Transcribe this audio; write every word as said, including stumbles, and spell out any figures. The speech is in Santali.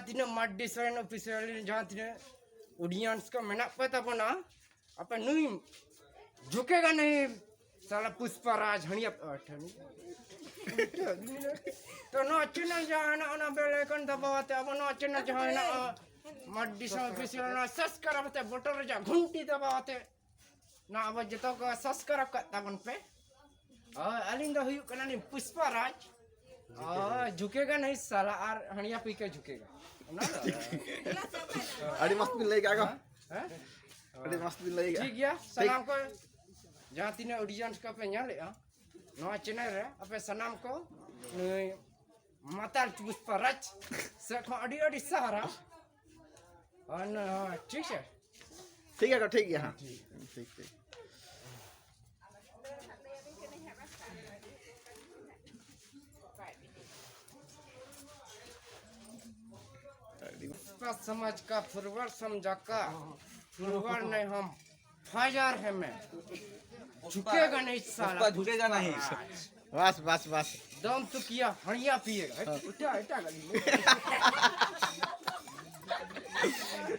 ᱛᱤᱱᱟᱹᱜ ᱢᱟᱨᱰᱤ ᱥᱚᱨᱮᱱ ᱚᱯᱷᱤᱥᱤᱭᱟᱞ ᱡᱟᱦᱟᱸ ᱛᱤᱱᱟᱹᱜ ᱚᱰᱤᱭᱮᱱᱥ ᱠᱚ ᱢᱮᱱᱟᱜ ᱯᱮ ᱛᱟᱵᱚᱱᱟ, ᱟᱯᱮ ᱱᱩᱭ ᱡᱷᱩᱠᱮᱜᱟ ᱱᱟᱦᱤ ᱥᱟᱞᱟ ᱯᱩᱥᱯᱟ ᱨᱟᱡᱽ ᱦᱟᱹᱲᱤᱭᱟ ᱴᱷᱮᱱ᱾ ᱛᱚ ᱱᱚᱣᱟ ᱪᱮᱱᱮᱞ ᱡᱟᱦᱟᱸ ᱦᱮᱱᱟᱜ ᱚᱱᱟ ᱵᱮᱞ ᱟᱭᱠᱚᱱ ᱫᱟᱵᱟᱣ ᱟᱛᱮ ᱟᱵᱚ ᱱᱚᱣᱟ ᱪᱮᱱᱮᱞ ᱡᱟᱦᱟᱸ ᱦᱮᱱᱟᱜᱼᱟ ᱢᱟᱨᱰᱤ ᱥᱚᱨᱮᱱ ᱚᱯᱷᱤᱥᱤᱭᱟᱞ ᱚᱱᱟ ᱥᱟᱵᱥᱠᱨᱟᱭᱤᱵ ᱟᱛᱮ ᱵᱚᱴᱚᱱ ᱨᱮᱭᱟᱜ ᱜᱷᱩᱱᱴᱤ ᱫᱟᱵᱟᱣ ᱟᱛᱮ ᱱᱚᱣᱟ ᱟᱵᱚ ᱡᱚᱛᱚ ᱠᱚ ᱥᱟᱵᱥᱠᱨᱟᱭᱤᱵ ᱠᱟᱜ ᱛᱟᱵᱚᱱ ᱯᱮ᱾ ᱦᱳᱭ, ᱟᱹᱞᱤᱧ ᱫᱚ ᱦᱩᱭᱩᱜ ᱠᱟᱱᱟᱞᱤᱧ ᱯᱩᱥᱯᱟ ᱨᱟᱡᱽ᱾ ᱦᱳᱭ, ᱡᱷᱩᱠᱮᱜᱟ ᱱᱟᱦᱤ ᱥᱟᱞᱟ ᱟᱨ ᱦᱟᱹᱲᱤᱭᱟ ᱯᱤ ᱠᱮ ᱡᱷᱩᱠᱮᱜᱟ᱾ ᱚᱱᱟ ᱫᱚ ᱟᱹᱰᱤ ᱢᱚᱥᱛ ᱵᱤᱱ ᱞᱟᱹᱭ ᱠᱟᱜᱼᱟ ᱜᱚ᱾ ᱦᱮᱸ? ᱟᱹᱰᱤ ᱢᱚᱥᱛ ᱵᱤᱱ ᱞᱟᱹᱭ ᱠᱟᱜᱼᱟ᱾ ᱴᱷᱤᱠ ᱜᱮᱭᱟ, ᱥᱟᱱᱟᱢ ᱠᱚ ᱡᱟᱦᱟᱸ ᱛᱤᱱᱟᱹᱜ ᱚᱰᱤᱭᱮᱱᱥ ᱠᱚᱯᱮ ᱧᱮᱞᱮᱜᱼᱟ ᱱᱚᱣᱟ ᱪᱮᱱᱮᱞ ᱨᱮ, ᱟᱯᱮ ᱥᱟᱱᱟᱢ ᱠᱚ ᱱᱩᱭ ᱢᱟᱛᱟᱞ ᱯᱩᱥᱯᱟ ᱨᱟᱡᱽ ᱥᱮᱫ ᱠᱷᱚᱱ ᱟᱹᱰᱤ ᱟᱹᱰᱤ ᱥᱟᱦᱟᱨᱟ᱾ ᱦᱳᱭ, ᱱᱚ-, ᱦᱳᱭ, ᱴᱷᱤᱠ ᱥᱮ? ᱴᱷᱤᱠ ᱜᱮᱭᱟ ᱜᱚ, ᱴᱷᱤᱠ ᱜᱮᱭᱟ, ᱦᱮᱸ᱾ ᱴᱷᱤᱠ, ᱴᱷᱤᱠ᱾ पुष्पा समाज का फॉरवर्ड समझा का, फॉरवर्ड नहीं हम फायर है मैं। झुकेगा नहीं साला। पुष्पा झुकेगा नहीं। बस, बस, बस। दम तो किया हड़िया पिएगा। उठा, उठा गाड़ी।